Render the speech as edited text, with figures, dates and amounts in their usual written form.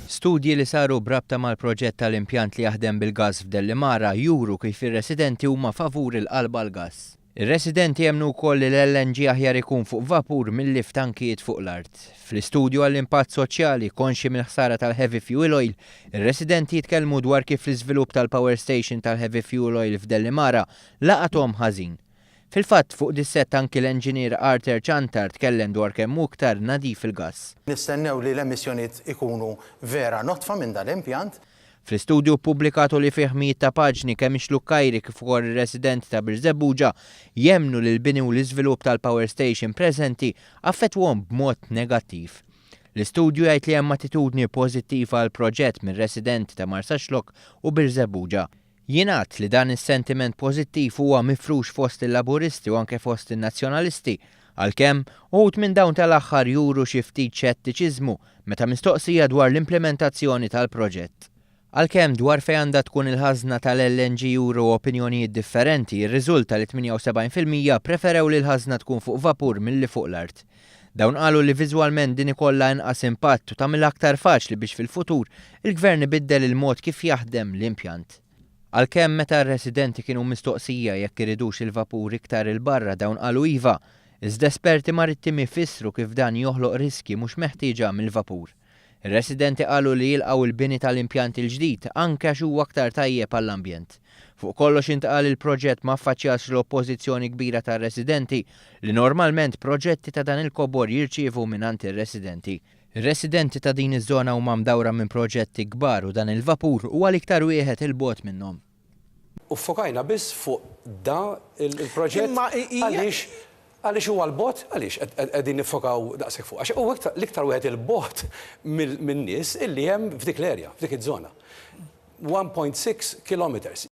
Studji li saru b'rabta mal-proġett tal-impjant li jaħdem bil-gass f'Dellimara juru kif ir-residenti huma favur il-qalba għall-gass. Ir-residenti jemmnu wkoll li l-LNG aħjar ikun fuq vapur milli f'tankijiet fuq l-art. Fl-istudju għall-impatt soċjali, konxji mill-ħsara tal-heavy fuel oil, ir-residenti jitkellmu dwar kif l-iżvilupp tal-power station tal-heavy fuel oil f'Dellimara laqathom ħażin. Fil-fatt, fuq dis-sett anki l-enġinier Arthur Ciantar tkellem dwar kemm hu iktar nadif il-gass. Nistennew li l-emissjonijiet ikunu vera nodfa minn dan l-impjant. Fl-istudju ppubblikatu li fih mijiet ta' paġni kemm ix-Xlukkajri kif ukoll ir-residenti ta' Birżebbuġa jemmnu li l-bini u l-iżvilupp tal-power station preżenti affettwhom b'mod negattiv. L-istudju jgħid li hemm attitudni pożittiva għall-proġett mir-residenti ta' Marsaxlokk u Birżebbuġa. Jingħad li dan is-sentiment pożittiv huwa mifrux fost il-Laburisti u anke fost in-Nazzjonalisti, għalkemm uħud minn dawn tal-aħħar juru xi ftit xettiċiżmu meta mistoqsija dwar l-implementazzjoni tal-proġett. Għalkemm dwar fejn għandha tkun il-ħażna tal-LNG juru opinjonijiet differenti, jirriżulta li 78% preferew li l-ħażna tkun fuq vapur milli fuq l-art. Dawn qalu li viżwalment din ikollha inqas impatt u tagħmilha aktar faċli biex fil-futur il-gvern ibiddel il-mod kif jaħdem l-impjant. Għalkemm meta r-residenti kienu mistoqsija jekk iridux il-vapur iktar 'il barra dawn qalu iva, iżda esperti marittimi fissru kif dan joħloq riskji mhux meħtieġa mill-vapur. Ir-residenti qalu li jilqgħu l-bini tal-impjant il-ġdid anke għax huwa aktar tajjeb għall-ambjent. Fuq kollox intqal il-proġett ma affaċċjax l-oppożizzjoni kbira tar-residenti li normalment proġetti ta' dan il-kobor jirċievu mingħand ir-residenti. Ir-residenti ta' din iż-żona huma mdawra minn proġetti kbar u dan il-vapur huwa l-iktar wieħed 'il bogħod minnhom. U ffokajna biss fuq da il-proġett għaliex għaliex huwa 'l bogħod, għaliex qegħdin niffokaw daqshekk fuq? Għax huwa l-iktar wieħed 'il bogħod min-nies illi hemm f'dik l-area, f'dik iż-żona. 1.6 kilometers.